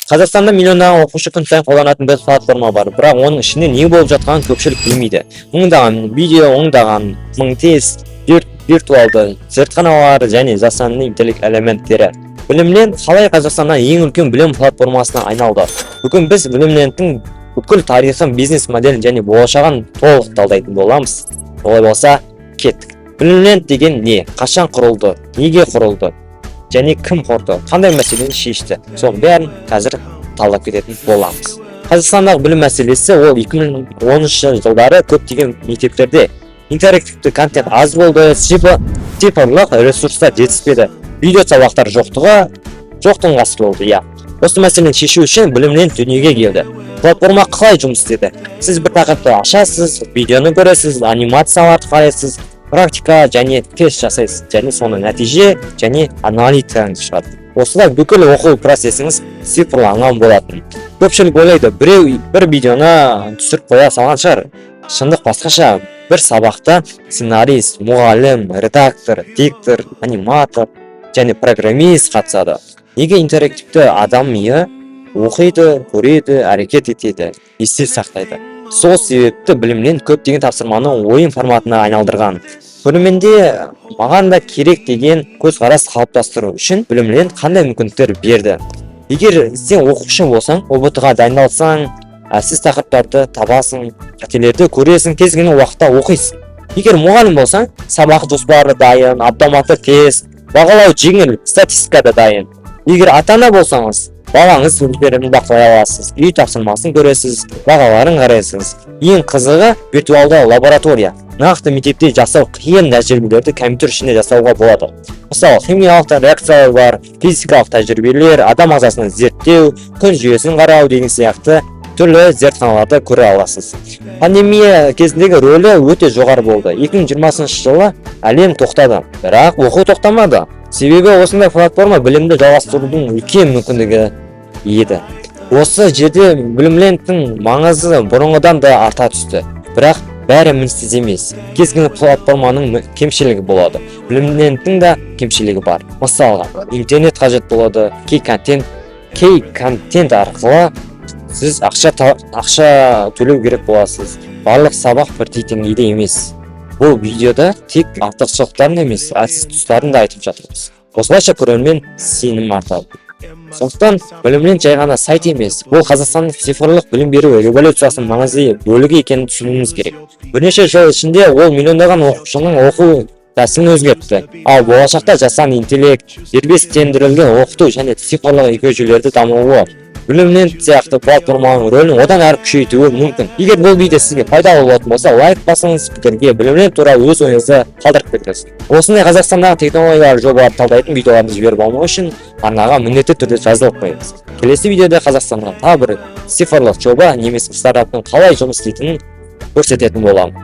Қазақстанда миллиондаған оқушы күн сайын қолданатын бір платформа бар, бірақ оның ішінде не болып жатқанын көпшілік білмейді. Мыңдаған видео, ондаған мың тест, виртуалды зертханалар және жасанды интеллект элементтері. Білімленд қалай Қазақстаннан ең үлкен білім платформасына айналды? Бүгін біз Білімлендтің бүкіл тарихын, бизнес моделін және болашағын толық талдайтын боламыз. Олай болса, кеттік. Білімленд деген не? Қашан құрылды? Неге құрылды? Және кім құрды? Қандай мәселені шешті? Соның бәрін қазір талдап кететін боламыз. Қазақстандағы білім мәселесі ол 2010 жылдары көптеген мектептерде интерактивті контент аз болды, цифрлық ресурстар жетіспеді, видео сабақтар жоқтығы жоқтың қасы болды, иә. Осы мәселені шешу үшін Білімленд дүниеге келді. Платформа қалай жұмыс істеді? Сіз бір тақырыпты ашасыз, видеоны көресіз, анимацияларды қарайсыз, практика және тест жасайсыз және соны нәтиже және аналитикаңыз шығады. Осылай бүкіл оқу процесіңіз цифрланған болатын. Көпшілік ойлайды, біреу бір видеоны түсіріп қоя салған шығар. Шындық басқаша. Бір сабақта сценарист, мұғалім, редактор, диктор, аниматор және программист қатысады. Неге интерактивті? Адам миы оқиды, көреді, әрекет етеді, есте сақтайды. Сол себепті Білімленд көптеген тапсырманы ойын форматына айналдырған. Көрерменде «маған да керек» деген көзқарас қалыптастыру үшін Білімленд қандай мүмкіндіктер берді? Егер сен оқушы болсаң, ҰБТ ға дайындалсаң, әлсіз тақырыптарды табасың, қателерді көресің, кез келген уақытта оқисың. Егер мұғалім болсаң, сабақ жоспары дайын, автоматты тест, бағалау жеңіл, статистика да дайын. Егер ата ана болсаңыз, балаңыз үлгерімін бақылай аласыз, үй тапсырмасын көресіз, бағаларын қарайсыз. Ең қызығы, виртуалды лаборатория. Нақты мектепте жасау қиын тәжірибелерді компьютер ішінде жасауға болады. Мысалы, химиялық реакциялар бар, физикалық тәжірибелер, адам ағзасын зерттеу, күн жүйесін қарау деген сияқты түрлі зертханаларды көре аласыз. Пандемия кезіндегі рөлі өте жоғары болды. 2020 жылы әлем тоқтады, бірақ оқу тоқтамады, себебі осындай платформа білімді жалғастырудың үлкен мүмкіндігі еді. Осы жерде Білімлендтің маңызы бұрынғыдан да арта түсті. Бірақ бәрі мінсіз емес. Кез келген платформаның кемшілігі болады, Білімлендтің да кемшілігі бар. Мысалға, интернет қажет болады, кей контент арқылы сіз ақша төлеу керек боласыз. Барлық сабақ бірдей деңгейде емес. Бұл видеода тек артықшылықтарын емес, әлсіз тұстарын да айтып жатырмыз. Осылайша көрермен сенім артады. Сондықтан Білімленд жай ғана сайт емес, бұл Қазақстанның цифрлық білім беру революциясының маңызды бөлігі екенін түсінуіміз керек. Бірнеше жыл ішінде ол миллиондаған оқушының оқу тәсілін өзгертті. Ал болашақта жасанды интеллект, дербестендірілген оқыту және цифрлық экожүйелерді дамуы Білімленд сияқты платформаның рөлін одан әрі күшейтуі мүмкін. Егер бұл видео сізге пайдалы болатын болса, лайк басыңыз, пікірге Білімленд туралы өз ойыңызды қалдырып кетіңіз. Осындай Қазақстандағы технологиялар жобаларды талдайтын видеоларды жіберіп алмау үшін арнаға міндетті түрде жазылып қойыңыз. Келесі видеода Қазақстандағы тағы бір цифрлық жоба немесе стартаптың қалай жұмыс істейтінін көрсететін боламын.